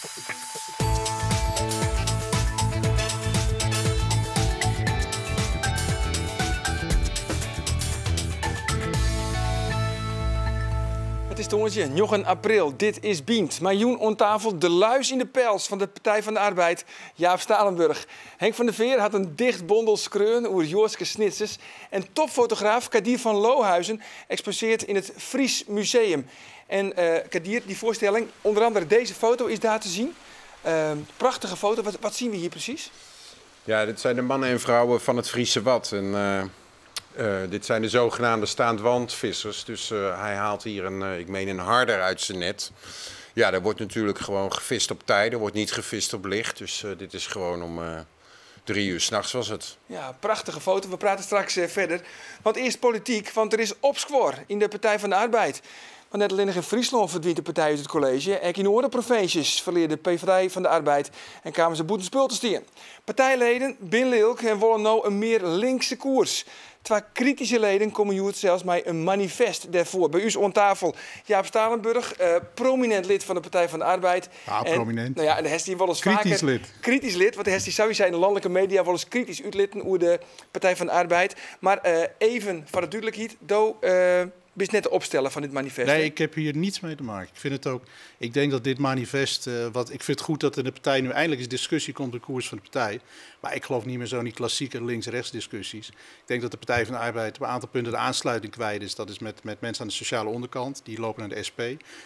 It is tongersdei njoggen april. Dit is Bynt. Mei jûn oan tafel de luis yn de pels fan de Partij van de Arbeid, Jaap Stalenburg. Henk van der Veer hat in dichtbondel skreaun oer Joadske Snitsers. En topfotograaf Kadir van Lohuizen eksposeart yn it Fries Museum. En Kadir, dy foarstelling, ûnder andere deze foto is daar te zien. Prachtige foto. Wat zien we hier precies? Ja, dit zijn de mannen en vrouwen van het Friese Wad. En dit zijn de zogenaamde staandwantvissers. Dus hij haalt hier een, ik meen een harder uit zijn net. Ja, er wordt natuurlijk gewoon gevist op tij, er wordt niet gevist op licht. Dus dit is gewoon om 3 uur 's nachts was het. Ja, prachtige foto. We praten straks verder. Want eerst politiek, want er is opskuor in de Partij van de Arbeid. Want net alleen in Friesland verdwijnt de partij uit het college. Ook in andere provincies verleer de PvdA van de Arbeid en kwamen ze boeten spul te stien. Partijleden bin lilk en willen nou een meer linkse koers. Twee kritische leden komen hier zelfs met een manifest daarvoor. Bij u aan tafel Jaap Stalenburg, prominent lid van de Partij van de Arbeid. Ja, prominent. En de Hestie wel eens Kritisch vaker lid. Kritisch lid, want de Hestie sowieso in de landelijke media wel eens kritisch uitlitten over de Partij van de Arbeid. Maar even voor de duidelijkheid, do bist net de opstellen van dit manifest, Nee, hè? ik heb hier niets mee te maken. Ik vind het ook. Ik denk dat dit manifest, wat ik vind het goed dat in de partij nu eindelijk eens discussie komt op de koers van de partij. Maar ik geloof niet meer zo in die klassieke links-rechts discussies. Ik denk dat de Partij van de Arbeid op een aantal punten de aansluiting kwijt is. Dat is met mensen aan de sociale onderkant, die lopen naar de SP.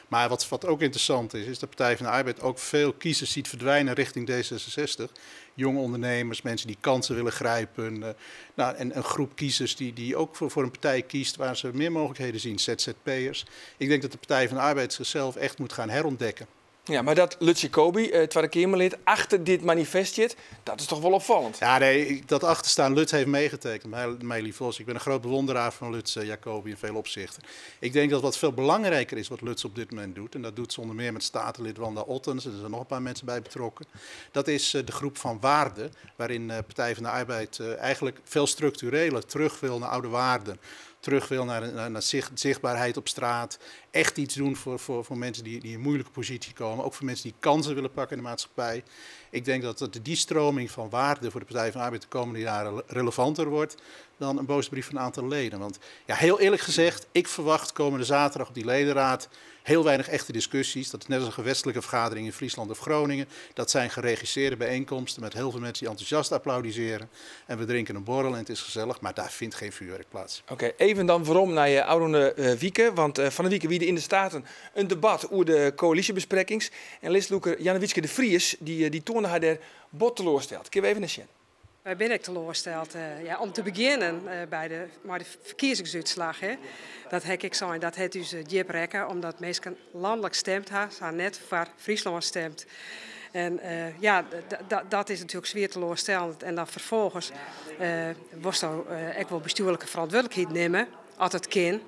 Maar wat ook interessant is, is dat de Partij van de Arbeid ook veel kiezers ziet verdwijnen richting D66. Jonge ondernemers, mensen die kansen willen grijpen. En een groep kiezers die ook voor een partij kiest waar ze meer mogelijkheden zien, Z Z P'ers. Ik denk dat de Partij van de Arbeid zichzelf echt moet gaan herontdekken. Ja, maar dat Lutz Jacobi, Tweede Kamerlid, achter dit manifest zit, dat is toch wel opvallend? Ja, nee, dat achterstaan, Lutz heeft meegetekend, Meili Vos. Ik ben een groot bewonderaar van Lutz Jacobi in veel opzichten. Ik denk dat wat veel belangrijker is wat Lutz op dit moment doet, en dat doet ze onder meer met statenlid Wanda Ottens, en er zijn nog een paar mensen bij betrokken, dat is de groep van waarden, waarin Partij van de Arbeid eigenlijk veel structureler terug wil naar oude waarden. Terug wil naar zichtbaarheid op straat. Echt iets doen voor mensen die in een moeilijke positie komen. Ook voor mensen die kansen willen pakken in de maatschappij. Ik denk dat die stroming van waarde voor de Partij van de Arbeid de komende jaren relevanter wordt dan een boze brief van een aantal leden. Want heel eerlijk gezegd, ik verwacht komende zaterdag op die ledenraad heel weinig echte discussies. Dat is net als een gewestelijke vergadering in Friesland of Groningen. Dat zijn geregisseerde bijeenkomsten met heel veel mensen die enthousiast applaudisseren. En we drinken een borrel en het is gezellig, maar daar vindt geen vuurwerk plaats. Oké, even dan waarom naar je oude wieken. Want van de week wieden in de Staten een debat over de coalitiebesprekings. En listloeker Jannewietske de Vries, die toonde haar daar bot teleurgesteld. Kunnen we even naar Sjen? Wij ben ik teleurgesteld. Ja, om te beginnen bij de, maar de verkiezingsuitslag. Hè. Dat heb ik zo en dat het dus diep rekken, omdat mensen landelijk stemt ha, ze hebben net voor Friesland stemt. En dat is natuurlijk zeer teleurstellend. En dan vervolgens was er ook wel bestuurlijke verantwoordelijkheid nemen, als het kan.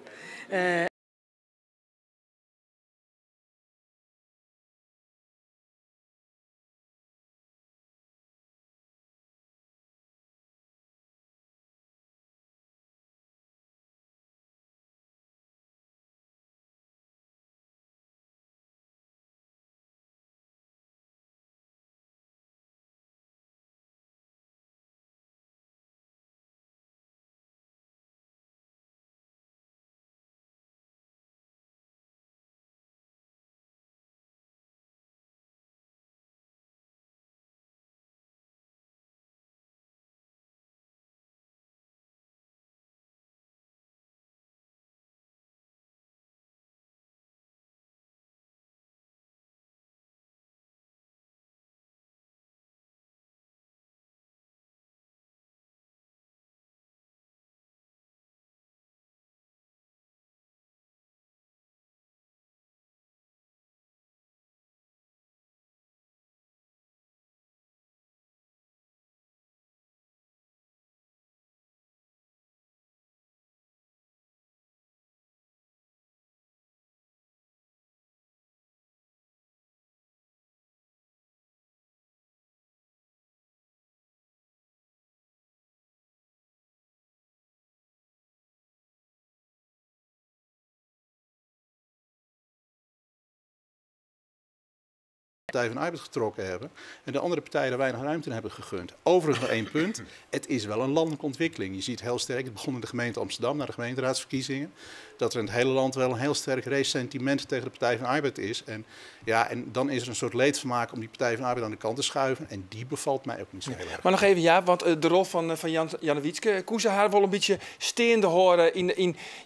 Partij van de Arbeid getrokken hebben. En de andere partijen er weinig ruimte in hebben gegund. Overigens nog één punt. Het is wel een landelijke ontwikkeling. Je ziet heel sterk, het begon in de gemeente Amsterdam na de gemeenteraadsverkiezingen, dat er in het hele land wel een heel sterk ressentiment tegen de Partij van de Arbeid is. En, ja, en dan is er een soort leedvermaak om die Partij van de Arbeid aan de kant te schuiven. En die bevalt mij ook niet zo heel erg. Maar nog even, ja, want de rol van Jannewietske, koe ze haar wel een beetje steende horen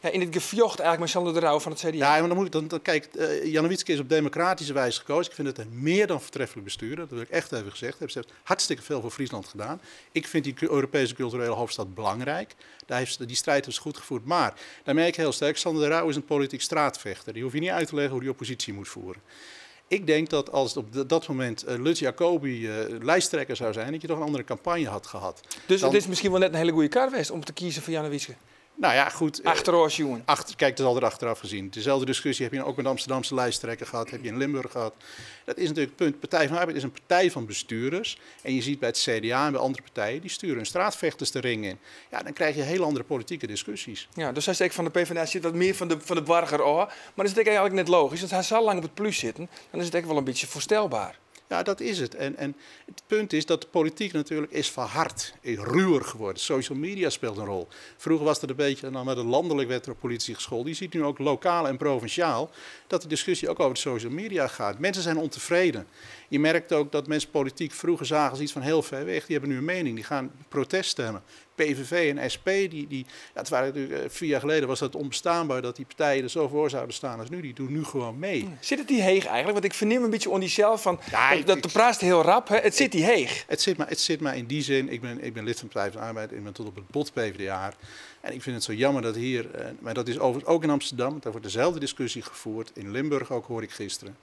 ja, in het gevjocht eigenlijk met Sander de Rouwe van het CDA. Ja, maar dan moet ik dan kijk, Jannewietske is op democratische wijze gekozen. Ik vind het een meer dan voortreffelijk bestuurder. Dat wil ik echt even gezegd hebben. Ze heeft hartstikke veel voor Friesland gedaan. Ik vind die Europese culturele hoofdstad belangrijk. Daar heeft ze, die strijd heeft ze goed gevoerd. Maar daar merk ik heel sterk, Sander de Rouwe is een politiek straatvechter. Die hoef je niet uit te leggen hoe die oppositie moet voeren. Ik denk dat als het op dat moment Lutz Jacobi lijsttrekker zou zijn, dat je toch een andere campagne had gehad. Dus het is misschien wel net een hele goede kar geweest om te kiezen voor Jannewietske. Nou ja, goed. Achteraf, jongen. Kijk, het is altijd achteraf gezien. Dezelfde discussie heb je ook met de Amsterdamse lijsttrekker gehad, heb je in Limburg gehad. Dat is natuurlijk het punt. Partij van de Arbeid is een partij van bestuurders. En je ziet bij het CDA en bij andere partijen, die sturen hun straatvechters de ring in. Ja, dan krijg je heel andere politieke discussies. Ja, dus hij zegt van de PvdA zit wat meer van de burger af. Maar dat is natuurlijk eigenlijk net logisch, want hij zal lang op het plus zitten. Dan is het echt wel een beetje voorstelbaar. Ja, dat is het. En het punt is dat de politiek natuurlijk is verhard, is ruwer geworden. Social media speelt een rol. Vroeger was dat een beetje, en dan met de landelijk werd er op politie gescholden. Je ziet nu ook lokaal en provinciaal dat de discussie ook over de social media gaat. Mensen zijn ontevreden. Je merkt ook dat mensen politiek vroeger zagen als iets van heel ver weg. Die hebben nu een mening, die gaan protest stemmen. PVV en SP, ja, het waren natuurlijk, 4 jaar geleden was dat onbestaanbaar dat die partijen er zo voor zouden staan als nu. Die doen nu gewoon mee. Zit het die heeg eigenlijk? Want ik verneem een beetje onder zelf van, Ja, dat de praat heel rap, hè? Het zit die heeg. Het zit maar in die zin, ik ben lid van de Partij van de Arbeid, ik ben tot op het bot PvdA. En ik vind het zo jammer dat hier, maar dat is overigens ook in Amsterdam, daar wordt dezelfde discussie gevoerd, in Limburg ook hoor ik gisteren.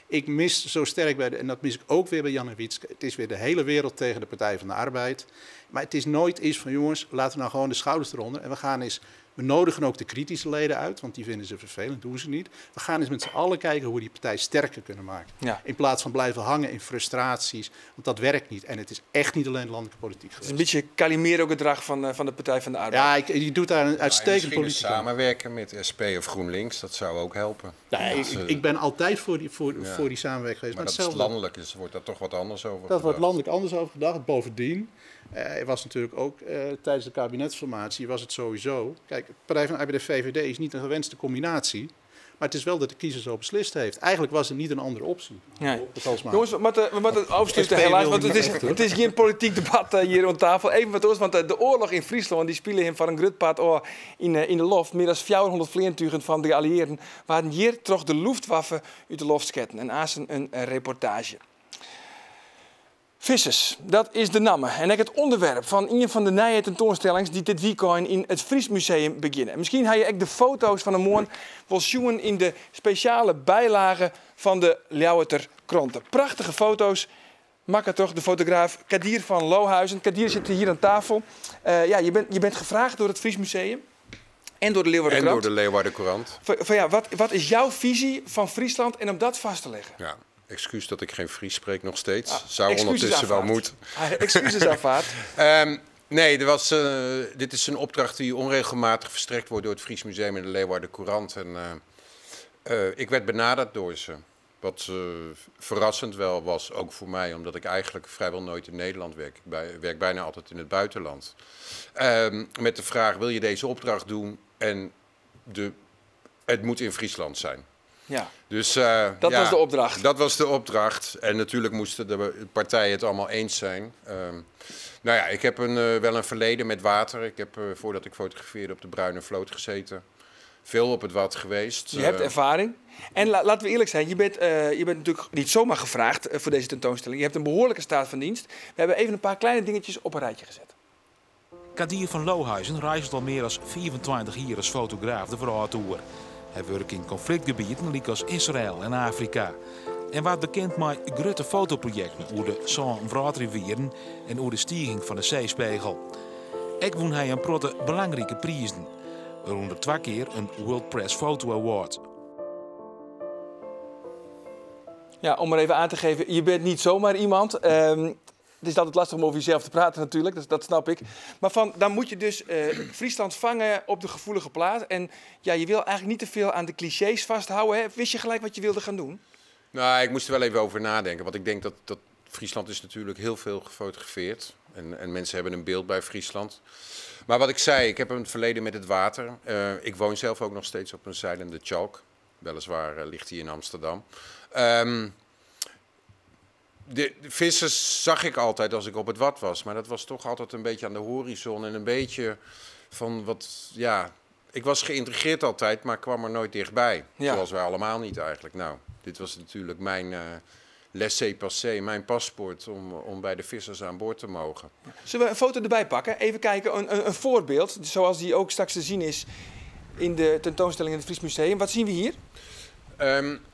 Ik mis zo sterk bij de, en dat mis ik ook weer bij Jannewietske, het is weer de hele wereld tegen de Partij van de Arbeid. Maar het is nooit iets van jongens, laten we nou gewoon de schouders eronder en we gaan eens, we nodigen ook de kritische leden uit, want die vinden ze vervelend, doen ze niet. We gaan eens met z'n allen kijken hoe we die partij sterker kunnen maken. In plaats van blijven hangen in frustraties, want dat werkt niet. En het is echt niet alleen de landelijke politiek Het is een geweest. beetje Calimero-gedrag van de Partij van de Arbeid. Ja, je doet daar een uitstekend misschien eens politiek aan. samenwerken met SP of GroenLinks, dat zou ook helpen. Nee, Dat, ik ben altijd voor die samenwerking geweest. Maar Maar dat is hetzelfde landelijk, dus wordt daar toch wat anders over Dat wordt gedacht. landelijk anders over gedacht. Bovendien was natuurlijk ook tijdens de kabinetsformatie was het sowieso. Kijk, Partij van de Arbeid en VVD is niet een gewenste combinatie. Maar het is wel dat de kiezer zo beslist heeft. Eigenlijk was er niet een andere optie. Nee. Dat was maar. Jongens, we moeten afsluiten SP helaas, wil want niet echt, hoor. het is geen politiek debat hier aan tafel. Even wat anders, want de oorlog in Friesland, die spelen hem van een groot part oh, in de loft. Meer dan 400 vliegtuigen van de geallieerden waren hier toch de Luftwaffe uit de loft sketten. En azen een reportage. Vissers, dat is de namme. En ook het onderwerp van een van de nieuwe tentoonstellings die dit weekend in het Fries Museum beginnen. En misschien heb je ook de foto's van de morgen wel zien in de speciale bijlage van de Ljouwerter Kranten. Prachtige foto's. Makker toch, de fotograaf Kadir van Lohuizen. Kadir zit hier aan tafel. Ja, je bent gevraagd door het Fries Museum en door de Leeuwarden En Krant. door de Leeuwarden Courant. Van, ja, wat is jouw visie van Friesland en om dat vast te leggen? Ja, excuus dat ik geen Fries spreek nog steeds. Ah, Zou excuses ondertussen wel aanvaard. moeten. Ah, excuses aanvaard. Nee, dit is een opdracht die onregelmatig verstrekt wordt door het Fries Museum en de Leeuwarden Courant. En ik werd benaderd door ze. Wat verrassend wel was, ook voor mij, omdat ik eigenlijk vrijwel nooit in Nederland werk. Ik werk bijna altijd in het buitenland. Met de vraag, wil je deze opdracht doen? En het moet in Friesland zijn. Dus, Dat ja, was de opdracht. Dat was de opdracht. En natuurlijk moesten de partijen het allemaal eens zijn. Ik heb wel een verleden met water. Ik heb, voordat ik fotografeerde, op de Bruine Vloot gezeten. Veel op het Wad geweest. Je hebt ervaring. En laten we eerlijk zijn, je bent natuurlijk niet zomaar gevraagd voor deze tentoonstelling. Je hebt een behoorlijke staat van dienst. We hebben even een paar kleine dingetjes op een rijtje gezet. Kadir van Lohuizen reist al meer dan 24 jaar als fotograaf de verhaal. Hij werkt in conflictgebieden zoals Israël en Afrika. En wordt bekend met grote fotoprojecten over de Zaan-Wraadrivieren en over de stijging van de zeespiegel. Ook won hij een protte belangrijke prijzen, waaronder 2 keer een World Press Photo Award. Ja, om maar even aan te geven, je bent niet zomaar iemand. Het is altijd lastig om over jezelf te praten natuurlijk, dat snap ik. Maar dan moet je dus Friesland vangen op de gevoelige plaat. En je wil eigenlijk niet te veel aan de clichés vasthouden. Hè? Wist je gelijk wat je wilde gaan doen? Nou, ik moest er wel even over nadenken. Want ik denk dat Friesland is natuurlijk heel veel gefotografeerd. En mensen hebben een beeld bij Friesland. Maar wat ik zei, ik heb een verleden met het water. Ik woon zelf ook nog steeds op een zeilende tjalk. Weliswaar ligt hij in Amsterdam. De vissers zag ik altijd als ik op het Wad was. Maar dat was toch altijd een beetje aan de horizon. En een beetje van wat, ja... Ik was geïntrigeerd altijd, maar kwam er nooit dichtbij. Ja. Zoals wij allemaal niet eigenlijk. Nou, dit was natuurlijk mijn laissez-passer, mijn paspoort om bij de vissers aan boord te mogen. Zullen we een foto erbij pakken? Even kijken, een voorbeeld, zoals die ook straks te zien is in de tentoonstelling in het Fries Museum. Wat zien we hier?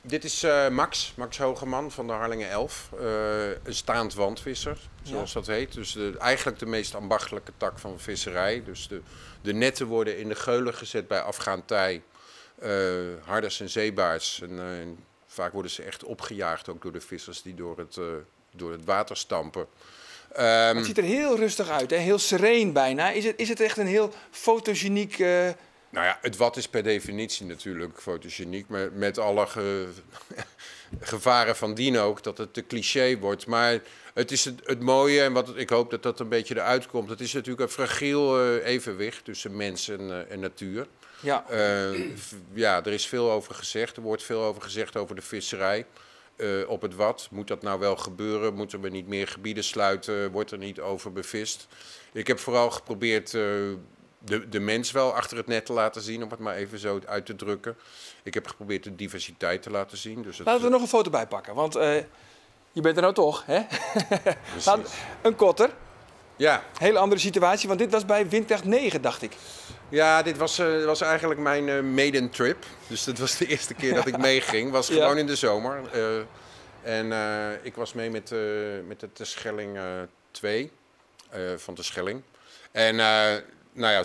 Dit is Max Hogeman van de Harlingen 11. Een staand wandvisser, zoals dat heet. Dus eigenlijk de meest ambachtelijke tak van visserij. Dus de netten worden in de geulen gezet bij afgaand tij. Harders en zeebaars. En vaak worden ze echt opgejaagd ook door de vissers die door het water stampen. Het ziet er heel rustig uit, hè? Heel sereen bijna. Is het echt een heel fotogeniek... Nou ja, het Wad is per definitie natuurlijk fotogeniek, maar met alle gevaren van dien ook, dat het te cliché wordt. Maar het is het mooie en wat ik hoop dat dat een beetje eruit komt. Het is natuurlijk een fragiel evenwicht tussen mens en natuur. Er is veel over gezegd. Er wordt veel over gezegd over de visserij. Op het Wad. Moet dat nou wel gebeuren? Moeten we niet meer gebieden sluiten? Wordt er niet over bevist? Ik heb vooral geprobeerd de mens wel achter het net te laten zien, om het maar even zo uit te drukken. Ik heb geprobeerd de diversiteit te laten zien. Dus het Laten we er nog een foto bij pakken, want je bent er nou toch, hè? Precies. Een kotter. Ja. Hele andere situatie, want dit was bij windkracht 9, dacht ik. Ja, dit was eigenlijk mijn maiden trip. Dus dat was de eerste keer dat ik meeging. Was gewoon in de zomer. En ik was mee met de Terschelling 2 van Terschelling. En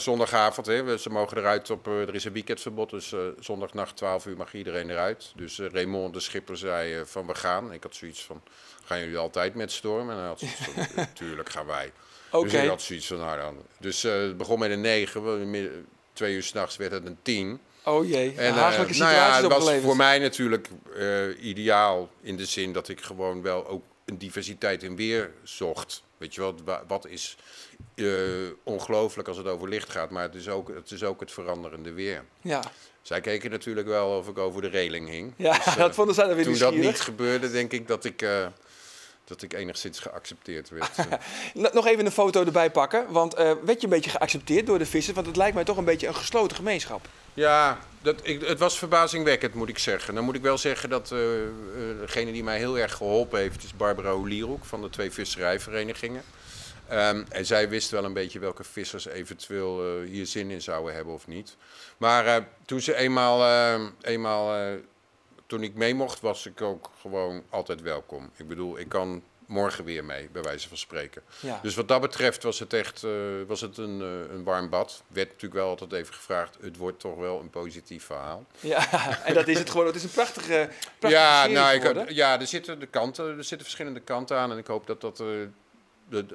zondagavond, hè, ze mogen eruit op, er is een weekendverbod, dus zondagnacht 12 uur mag iedereen eruit. Dus Raymond, de schipper, zei van we gaan. Ik had zoiets van, gaan jullie altijd met storm? En hij had zoiets van, tuurlijk gaan wij. Dus ik had zoiets van, nou dan. Dus het begon met een 9, 2 uur 's nachts werd het een 10. Oh jee, een hachelijke situatie Het was opgeleverd. voor mij natuurlijk ideaal in de zin dat ik gewoon wel ook een diversiteit in weer zocht. Wat is ongelooflijk als het over licht gaat, maar het is ook het veranderende weer. Zij keken natuurlijk wel of ik over de reling hing. Ja, dat vonden zij dan weer Toen dat nieuwsgierig. niet gebeurde, denk ik dat ik enigszins geaccepteerd werd. Nog even een foto erbij pakken, want werd je een beetje geaccepteerd door de vissers? Want het lijkt mij toch een beetje een gesloten gemeenschap. Ja, het was verbazingwekkend, moet ik zeggen. Dan moet ik wel zeggen dat degene die mij heel erg geholpen heeft, is Barbara Olieroek van de 2 visserijverenigingen. En zij wist wel een beetje welke vissers eventueel hier zin in zouden hebben of niet. Maar toen ze eenmaal toen ik mee mocht, was ik ook gewoon altijd welkom. Ik kan morgen weer mee, bij wijze van spreken. Dus wat dat betreft was het echt een warm bad. Werd natuurlijk wel altijd even gevraagd, het wordt toch wel een positief verhaal. Ja, en dat is het gewoon. Het is een prachtige serie geworden. Er zitten de kanten, er zitten verschillende kanten aan en ik hoop dat dat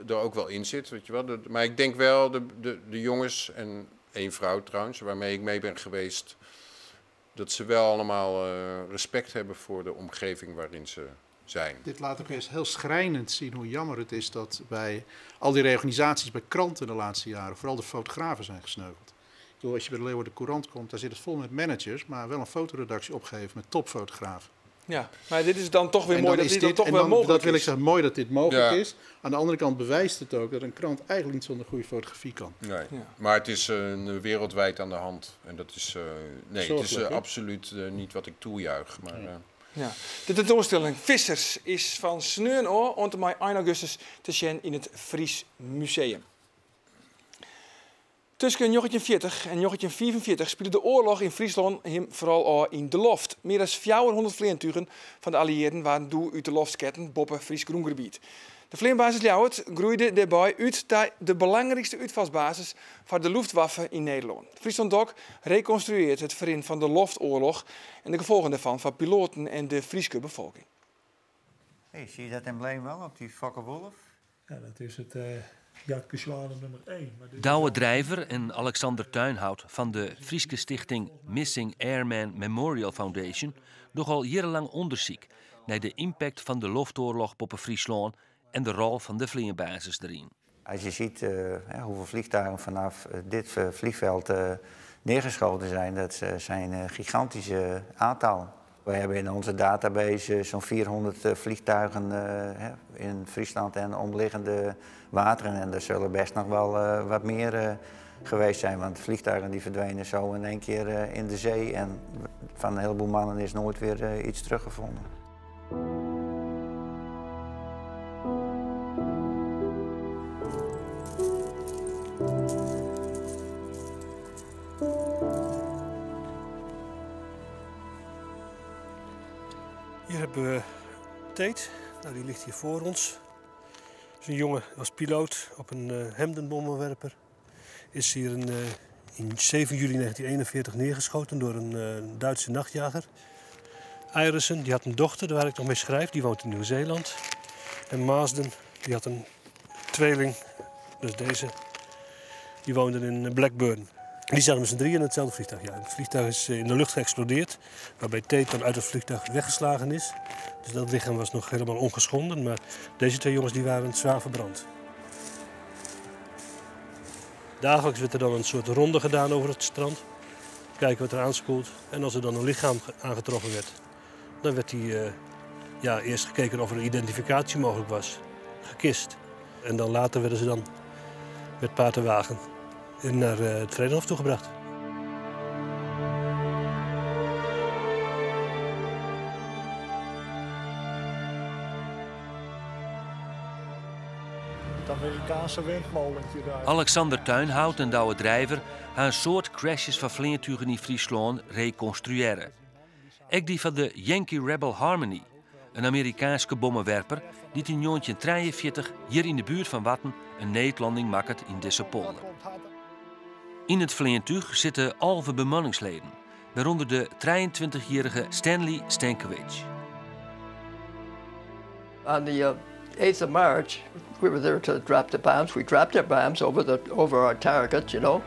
er ook wel in zit, weet je wel. Maar ik denk wel, de jongens en 1 vrouw trouwens, waarmee ik mee ben geweest, dat ze wel allemaal respect hebben voor de omgeving waarin ze zijn. Dit laat ook eens heel schrijnend zien hoe jammer het is dat bij al die reorganisaties bij kranten de laatste jaren vooral de fotografen zijn gesneuveld. Als je bij de Leeuwarden Courant komt, daar zit het vol met managers, maar wel een fotoredactie opgegeven met topfotografen. Ja, maar dit is dan toch weer En mooi dan dat is dit dan dit toch en wel dan, mogelijk Dat wil ik is. zeggen, mooi dat dit mogelijk is. Aan de andere kant bewijst het ook dat een krant eigenlijk niet zonder goede fotografie kan. Nee, maar het is wereldwijd aan de hand. En dat is nee, het is Zorgelijk, hè? absoluut niet wat ik toejuich. Maar, De tentoonstelling Vissers is van Sneun oant en mei 1 augustus te zien in het Fries Museum. Tussen 1940 en 1944 speelde de oorlog in Friesland hem vooral al in de loft. Meer dan 400 vliegtuigen van de Alliëerden waren doel uit de loftketten boppen Fries Groengebied. De vliegbasis Ljouwert groeide daarbij uit naar de belangrijkste uitvalsbasis voor de Luftwaffe in Nederland. Friesland Doc reconstrueert het verrin van de loftoorlog en de gevolgen daarvan van piloten en de Frieske bevolking. Hey, zie je dat embleem wel op die Focke-Wulf? Ja, dat is het Jagdgeschwader nummer 1. Maar dit Douwe Drijver en Alexander Tuinhout van de Frieske stichting Missing Airman Memorial Foundation doen al jarenlang onderzoek nei de impact fan de loftoarloch boppe Fryslân en de rol fan de fleanbasis deryn. Als je ziet hoeveel vliegtuigen vanaf dit vliegveld neergeschoten zijn, dat zijn gigantische aantallen. Wij hebben in onze database zo'n 400 vliegtuigen in Friesland en omliggende wateren. En er zullen best nog wel wat meer geweest zijn, want vliegtuigen die verdwenen zo in één keer in de zee. En van een heleboel mannen is nooit weer iets teruggevonden. Hier hebben we Tate, nou, die ligt hier voor ons. Dat is een jongen, was piloot op een Hemdenbommenwerper. Is hier in 7 juli 1941 neergeschoten door een Duitse nachtjager. Iversen, die had een dochter, waar ik nog mee schrijf, die woont in Nieuw-Zeeland. En Maasden, die had een tweeling, dus deze, die woonde in Blackburn. Die zaten met z'n drieën in hetzelfde vliegtuig. Ja, het vliegtuig is in de lucht geëxplodeerd, waarbij Tate dan uit het vliegtuig weggeslagen is. Dus dat lichaam was nog helemaal ongeschonden, maar deze twee jongens die waren zwaar verbrand. Dagelijks werd er dan een soort ronde gedaan over het strand. Kijken wat er aanspoelt. En als er dan een lichaam aangetroffen werd, dan werd die, ja, eerst gekeken of er een identificatie mogelijk was. Gekist. En dan later werden ze dan met paard en wagen naar het Vredenhof toegebracht. Het Amerikaanse windmolentje daar. Alexander Tuinhout en Douwe Drijver gaan een soort crashes van vliegtuigen in Friesland reconstrueren. Ook die van de Yankee Rebel Harmony, een Amerikaanse bommenwerper die in 1943 hier in de buurt van Watten een neetlanding maakt in deze polder. In het vliegtuig zitten 11 bemanningsleden, waaronder de 23-jarige Stanley Stankiewicz. On the 8th of March, we were there to drop the bombs. We dropped the bombs over our target, you know.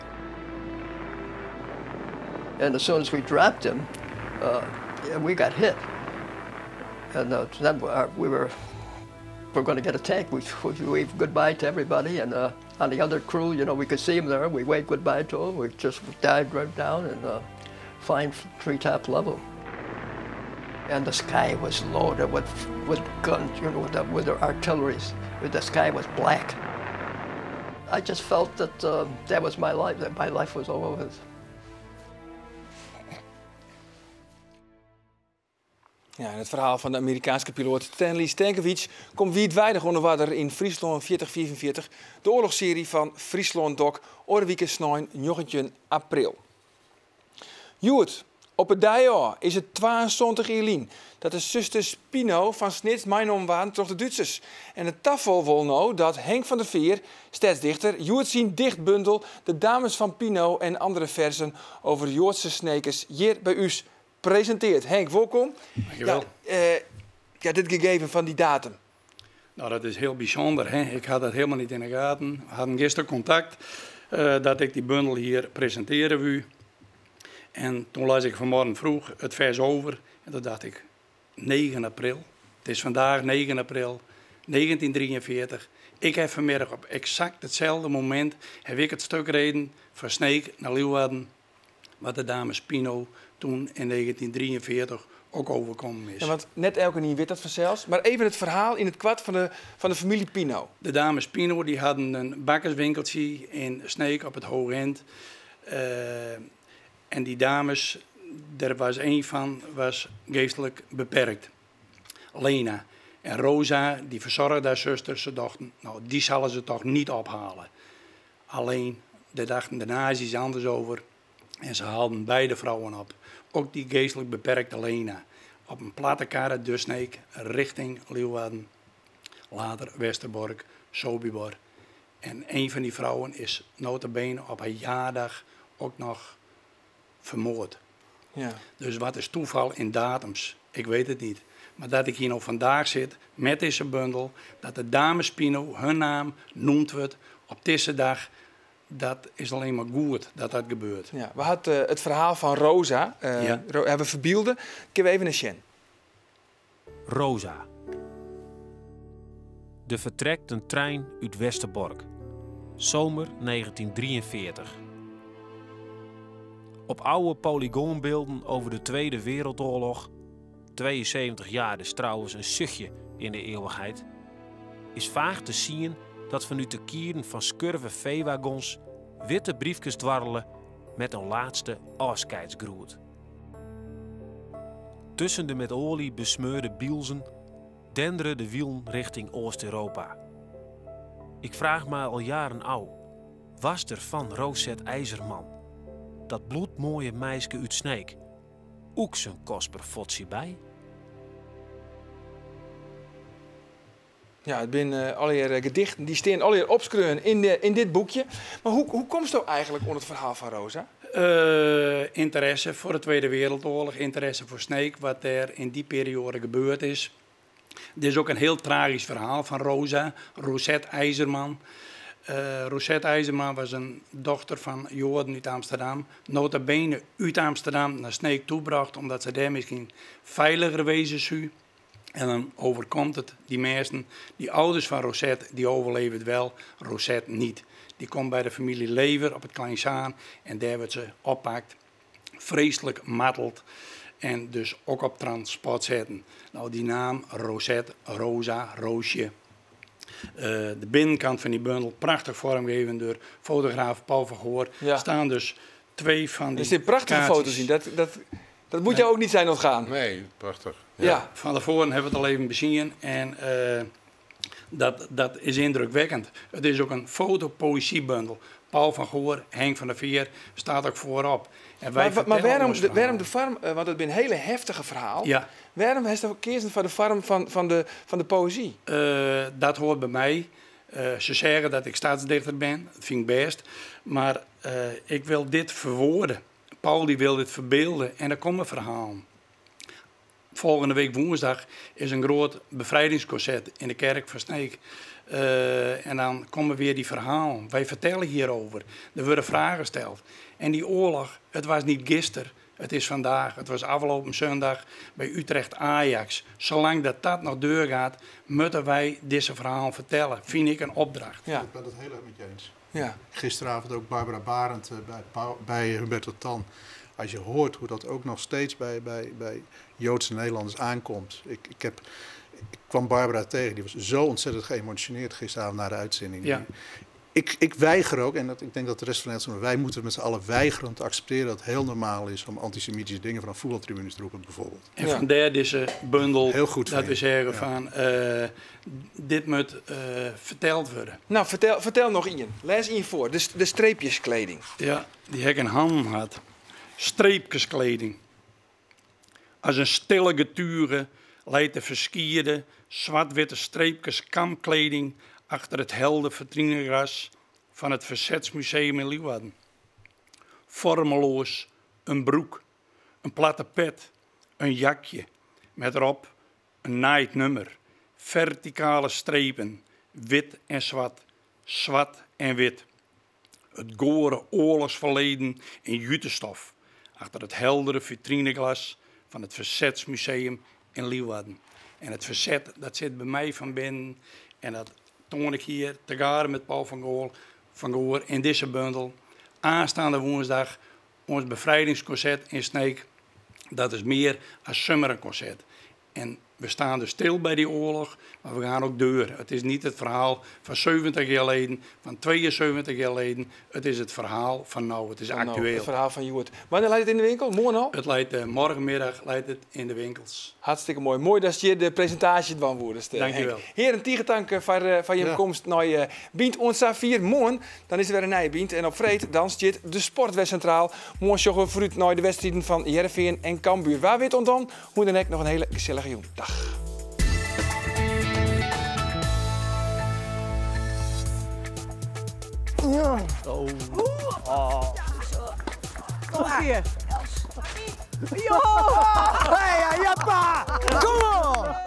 And as soon as we dropped them, we got hit. And then we were going to get attacked. We waved goodbye to everybody, and on the other crew, you know, we could see them there. We waved goodbye to them. We just dived right down and flying treetop level. And the sky was loaded with guns, you know, with the artilleries. The sky was black. I just felt that that was my life, that my life was over with. Ja, en het verhaal van de Amerikaanse piloot Stanley Stankiewicz komt wiidweidich ûnder water in Fryslân 4044, de oorlogsserie van Fryslân Dok, oare wike snein 19 april. Hjoed, op 'e dei ôf is it 72 jier lyn dat de susters Pino fan Snits meinommen waarden troch de Dútsers. En it tafal wol no dat Henk van der Veer, stedsdichter, hjoed syn dichtbundel De Dames van Pino en andere versen over Joadse Snekers hjir by ús presintearret. Henk, wolkom. Dankjewel. Ja, dit gegeven fan dy datum. Nou, dat is hiel bysûnder. Hè? Ik hie dat hielendal net yn 'e gaten. We hiene juster kontakt dat ik dy bundel hjir presintearje woe. En doe las ik fanmoarn froech it fers oer. En doe tocht ik, 9 april. It is fandaach 9 april 1943. Ik ha fanmiddei op eksakt itselde momint ha ik it stik riden fan Sneek nei Leeuwarden, wat de dames Pino doe yn 1943 ek oerkommen is. Ja, want net elkenien wit dat fansels. Mar even it ferhaal yn it koart fan de famylje Pino. De dames Pino dy hiene in bakkerswinkeltsje yn Sneek op it Hoogend. En dy dames, dêr wie ien fan, wie geastlik beperkt. Lena. En Rosa, dy fersoarge har suster, se tochten, no, dy sille se dochs net ophelje. Allinne, dêr tochten de nazi's oars oer. En se hellen beide froulju op. Ek dy geastlik beperkte Lena. Op in platte karre de Sneek rjochting Leeuwarden. Letter Westerbork, Sobibor. En ien fan dy froulju is nota bene op har jierdei ek noch fermoarde. Dus wat is tafal yn datums? Ik wit it net. Mar dat ik hjir no fandaach sit mei dizze bundel, dat de dames Pino har namme neamd wurdt op dizze dei, dat is allinne mar goed dat dat gebeurt. Ja, we hiene it ferhaal fan Rosa, hawwe we ferbylde. Kinne we even nei sjen? Rosa. Der fertrekt in trein út Westerbork. Zomer 1943. Op oude polygoonbeelden over de Tweede Wereldoorlog, 72 jaar is trouwens een zuchtje in de eeuwigheid, is vaag te zien dat vanuit de kieren van skurve veewagons witte briefjes dwarrelen met een laatste afscheidsgroet. Tussen de met olie besmeurde bielzen denderen de wielen richting Oost-Europa. Ik vraag me al jaren af, was er van Rosette IJzerman, dat bloedmooie meisje uit Sneek, ook zijn kostbaar fotsie bij? Ja, het zijn allerlei gedichten die staan allerlei opschreeuwen in dit boekje. Maar hoe komt het eigenlijk onder het verhaal van Rosa? Interesse voor de Tweede Wereldoorlog, interesse voor Sneek, wat er in die periode gebeurd is. Dit is ook een heel tragisch verhaal van Rosa, Rosette IJzerman. Rosette IJzerman was een dochter van Joden uit Amsterdam. Nota bene uit Amsterdam naar Sneek toebracht, omdat ze daar misschien veiliger wezen zou. En dan overkomt het die mensen, die ouders van Rosette, die overleven het wel, Rosette niet. Die komt bij de familie Lever op het Kleinzaan en daar wordt ze oppakt, vreselijk marteld en dus ook op transport zetten. Die naam Rosette, Rosa, Roosje. De binnenkant van die bundel, prachtig vormgegeven door fotograaf Paul van Goor. Staan dus twee van die Er zitten prachtige kaartjes. foto's in, dat moet jou ook niet zijn ontgaan. Nee, prachtig. Ja. Van tevoren hebben we het al even bezien en dat is indrukwekkend. Het is ook een fotopoëziebundel. Paul van Goor, Henk van der Veer staat ook voorop. En wij Maar vertellen ons verhaal. waarom de vorm, want het is een hele heftige verhaal. Waarom heeft hij gekozen voor de vorm van de poëzie? Dat hoort bij mij. Ze zeggen dat ik stadsdichter ben, dat vind ik best. Maar ik wil dit verwoorden. Paul die wil dit verbeelden en er komen verhalen. Volgende week woensdag is een groot bevrijdingsconcert in de kerk van Sneek. En dan komen weer die verhalen. Wij vertellen hierover. Er worden vragen gesteld. En die oorlog, het was niet gisteren, het is vandaag. Het was afgelopen zondag bij Utrecht Ajax. Zolang dat nog doorgaat, moeten wij deze verhalen vertellen. Vind ik een opdracht. Ik ben het heel erg met je eens. Gisteravond ook Barbara Barend bij Humberto Tan. Als je hoort hoe dat ook nog steeds bij Joodse Nederlanders aankomt. Ik kwam Barbara tegen, die was zo ontzettend geëmotioneerd gisteravond na de uitzending. Ik weiger ook, en ik denk dat de rest van Nederland, maar wij moeten met z'n allen weigeren om te accepteren dat het heel normaal is om antisemitische dingen van voetbaltribunes te roepen, bijvoorbeeld. En vandaar deze bundel Heel goed dat van we je. zeggen van dit moet verteld worden. Vertel nog één. Lees één voor, de streepjeskleding. Ja, die heb ik in handen gehad. Streepjeskleding. Als een stille getuige leidt de verskierde zwart-witte streepjes kamkleding achter het helder vitrinegras van het Verzetsmuseum in Leeuwarden. Vormeloos een broek, een platte pet, een jakje met erop een naaid nummer, verticale strepen, wit en zwart, zwart en wit. Het gore oorlogsverleden in jutestof achter het heldere vitrineglas van het Verzetsmuseum in Leeuwarden. En het verzet, dat zit bij mij van binnen en dat toon ik hier te garen met Paul van Goor in deze bundel. Aanstaande woensdag ons bevrijdingsconcert in Sneek. Dat is meer als summerconcert. En we staan dus stil bij die oorlog, maar we gaan ook door. Het is niet het verhaal van 70 jaar geleden, van 72 jaar geleden. Het is het verhaal van nou, het is Van nou, actueel. het verhaal van Joert. Wanneer leidt het in de winkel? Morgen al? Morgenmiddag leidt het in de winkels. Hartstikke mooi. Mooi dat je de presentatie van wordt, Dankjewel. Henk. Heren, tigetank van je komst naar Bynt ons 4 morgen. Dan is er weer een nieuwe Bynt. En op Vreed dan zit de Sportwest Centraal. Morgen joggen we vooruit naar de wedstrijden van Heerenveen en Cambuur. Waar weet ons dan? Hoe dan ook nog een hele gezellige jong. Dag. Ja. Oh. Oh. Nog een keer. Jo! Hey, jappa! Kom op!